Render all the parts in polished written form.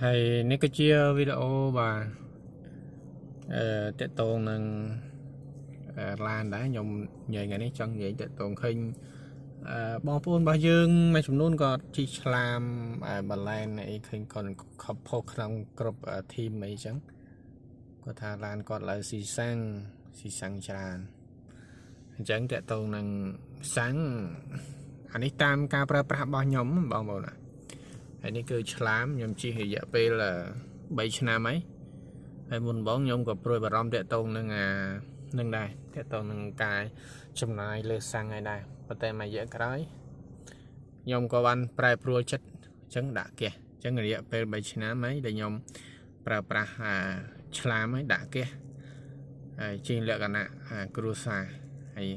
ហើយនេះគឺជាវីដេអូបាទអឺទាក់ទងនឹងឡានដែរខ្ញុំនិយាយថ្ងៃនេះចង់និយាយទាក់ទងឃើញអឺបងប្អូនរបស់យើងមួយចំនួនក៏ជិះឆ្លាមបលែនអីឃើញគាត់ខប់ផុសក្នុងក្រុម team អីចឹងគាត់ថាឡានគាត់ឡើយស៊ីសាំងស៊ីសាំងច្រើនអញ្ចឹងទាក់ទងនឹងសាំងអានេះតាមការប្រើប្រាស់របស់ខ្ញុំបងប្អូនណាហើយនេះគឺឆ្លាមខ្ញុំជិះរយៈពេល3ឆ្នាំហើយហើយមុនបងខ្ញុំក៏ព្រួយបារម្ភទាក់ទងនឹងអានឹងដែរទាក់ទងនឹងការចំណាយលើសាំងហើយដែរប៉ុន្តែមួយរយៈក្រោយខ្ញុំក៏បានប្រែប្រួលចិត្តអញ្ចឹងដាក់ហ្គាសអញ្ចឹងរយៈពេល3ឆ្នាំហើយដែលខ្ញុំប្រើប្រាស់អាឆ្លាមហើយដាក់ហ្គាសហើយជាងលក្ខណៈគ្រួសារហើយ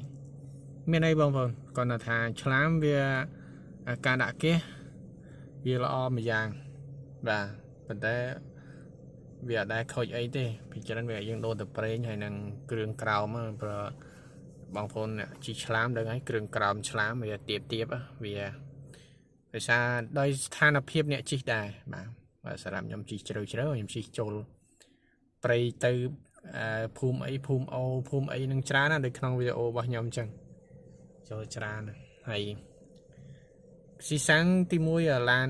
មានអីបងប្អូនគាត់ថាឆ្លាមវាការដាក់ហ្គាសវាល្អមួយយ៉ាងបាទប៉ុន្តែវាអត់ដែលខូចអីទេពីច្រើនវាយើងដូរទៅប្រេងហើយនឹងគ្រឿងក្រោមព្រោះបងប្អូនអ្នកជិះឆ្លាមដឹងហើយគ្រឿងក្រោមឆ្លាមវាទៀបទៀបវាដោយសារដោយស្ថានភាពអ្នកជិះដែរបាទបាទសម្រាប់ខ្ញុំជិះជ្រៅជ្រៅខ្ញុំជិះចូលព្រៃទៅភូមិអីភូមិអូភូមិអីនឹងច្រើនណាស់ដូចក្នុងវីដេអូរបស់ខ្ញុំអញ្ចឹងចូលច្រើនហើយស៊ីសាំងទី1ឡាន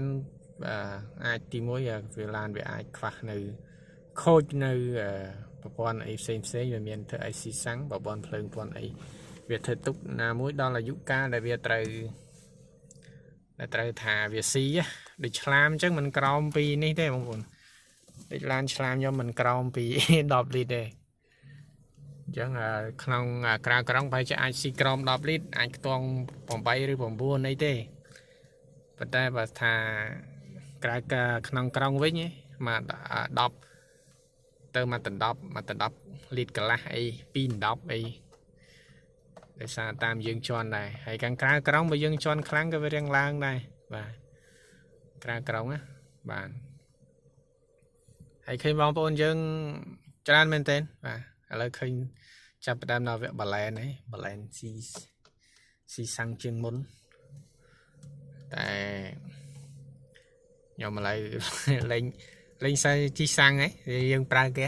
អាចទី1វាឡានវាអាចខ្វះនៅខូចនៅប្រព័ន្ធអីផ្សេងផ្សេងវាមានធ្វើឲ្យស៊ីសាំងប្រព័ន្ធភ្លើងប្រព័ន្ធអីវាធ្វើទុកណាមួយដល់អាយុកាលដែលវាត្រូវដែលត្រូវថាវាស៊ីដូចឆ្លាមអញ្ចឹងមិនក្រោមពីនេះទេបងប្អូនដូចឡានឆ្លាមខ្ញុំមិនក្រោមពី10លីត្រទេអញ្ចឹងក្នុងក្រៅក្រុងប្រហែលជាអាចស៊ីក្រោម10លីត្រអាចខ្ទង់8ឬ9អីទេប៉ុន្តែបើថាក្រៅក្នុងក្រុងវិញមក10ទៅមកដណ្ដប់មកដណ្ដប់លីត្រកន្លះអី2 10អីដោយសារតាមយើងជន់ដែរហើយខាងក្រៅក្រុងបើយើងជន់ខ្លាំងក៏វារៀងឡើងដែរបាទក្រៅក្រុងណាបាទហើយឃើញបងប្អូនយើងច្រើនមែនទែនបាទឥឡូវឃើញចាប់ផ្ដើមដល់វគ្គបាឡែនហើយបាឡែនស៊ីស៊ីសាំងជាងមុនតែខ្ញុំឥឡូវលេងលេងសើជីសាំងហើយយើងប្រើគេ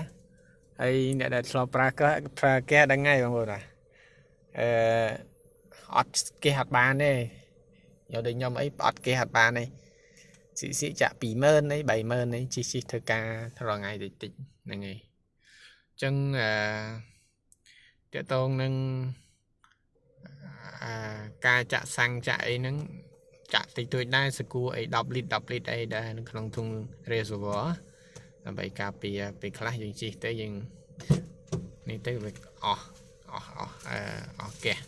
ហើយអ្នកដែលធ្លាប់ប្រើក៏ប្រើគេដឹងហើយបងប្អូនណាអឺអត់គេអត់បានទេយកដូចខ្ញុំអីអត់គេអត់បានទេស៊ីស៊ីចាក់20000អី30000អីជីស៊ីធ្វើការរាល់ថ្ងៃតិចតិចហ្នឹងហើយអញ្ចឹងអឺទាក់ទងនឹងអាការចាក់សាំងចាក់អីហ្នឹងចាក់តិចតួចដែរសកួរអី10លីត្រ10លីត្រអីដែរនៅក្នុងធុង reservoir ដើម្បីការពារពេលខ្លះយើងជិះទៅយើងនេះទៅវាអស់អស់អស់អឺអស់ហ្គាស